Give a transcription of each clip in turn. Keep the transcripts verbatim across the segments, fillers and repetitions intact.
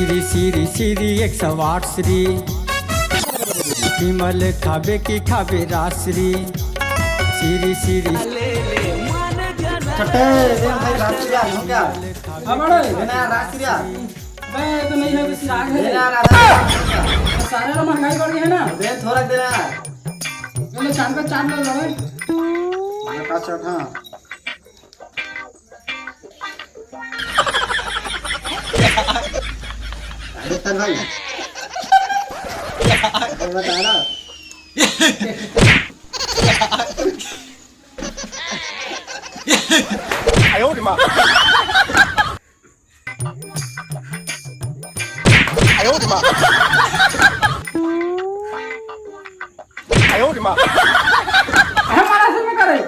श्री श्री श्री एक सौ आठ श्री विमल खाबे की खाबे राश्री श्री श्री। छट्टे, दे भाई, राश्री आ, हो क्या? हाँ, बड़े। दे ना यार, राश्री आ। बे, ये तो नहीं है, बस राग है। दे ना यार, राश्री आ। सारे लोग महंगाई बढ़ गई है ना। दे, थोड़ा दे ना यार। चलो, चाट पे चाट ले लो, बे। हमारे पास चाट, हाँ। अरे, चल भाई। अरे, बता ना। हमारा से में करे।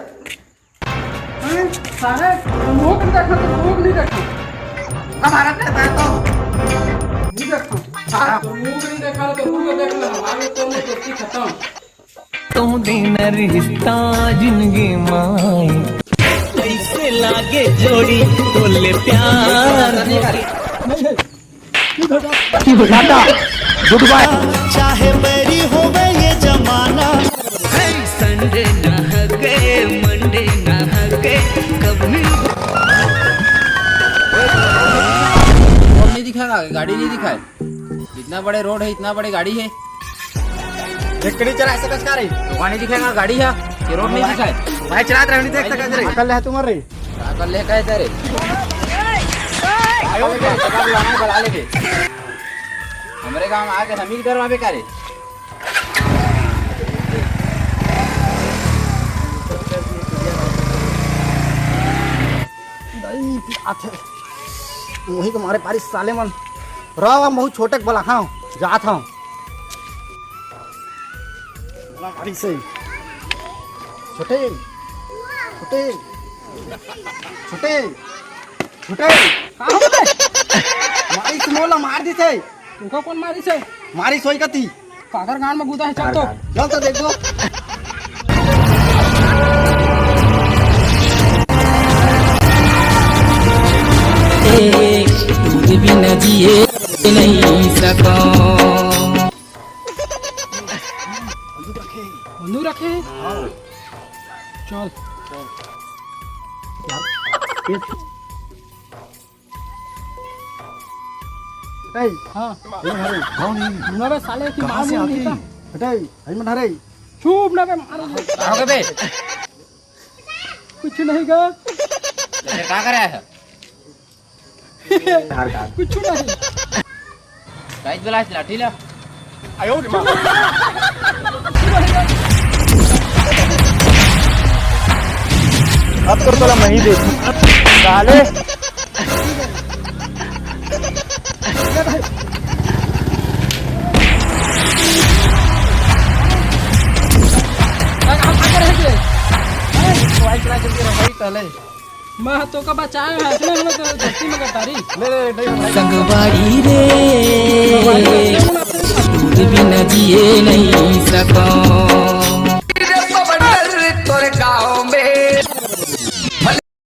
हैं? सारे लोग नहीं देखा तो लोग नहीं देखा। हमारा कहता है तो नहीं देखा। हाँ, तो लोग नहीं देखा तो लोग देख लो, हमारे तो दोस्ती खत्म। तू देना रिश्ता जिंदगी माए, कैसे लागे जोड़ी बोले प्यार। टाटा, गुड बाय। चाहे बैरी होवे ये जमाना। संडे ना हके, मंडे ना हके, कब मिल। रोड नहीं दिखाएगा, गाड़ी नहीं दिखाए। इतना बड़े रोड है, इतना बड़े गाड़ी है। एक कड़ी चला ऐसा कस का रे? तो वहाँ नहीं दिखाएगा, गाड़ी है, ये रोड नहीं दिखाए। भाई चला रहे, नहीं देख सकते रे। अकल है तुम्हारे। अकल ले का है तेरे? आयो, बुला ले। हमरे गांव में आके हम ही डरवावे का रे? दही पी आथे। वही तो मारे पारी साले मन। रहो, हम बहुत छोटे बला, हाँ, जात हूँ। बड़ा मारी से। छोटे, छोटे, छोटे, छोटे। का हो बे? मारी से मोला मार दी से। तुमको कौन मारी से? मारी सोई कती। काकर गांड में गुदा है, चल तो। चल तो देखो। दूध बिना जिए नहीं सको। बंदूक रखे? हाँ। चल। यार, ये हटाई। हाँ। ये हटाई। कौन है? मुन्ना बे साले की कहाँ माँ से मुंह आके? नहीं था। हटाई। हई मन हटाई। चुप ना बे, मार। कहाँ गए बे? कुछ नहीं गा। ये क्या कर रहा है? कुछ नहीं। गाइस, बोला इस लाठी ला। अब तो साला मैं ही देखूं। साले। मोबाइल चला के रख भाई पहले। मैं तो का बचाए है, इसने हमें तो दोस्ती में गद्दारी। ले, ले, ले, नहीं, नहीं। संगवारी रे, दूध बिना जिए नहीं सको।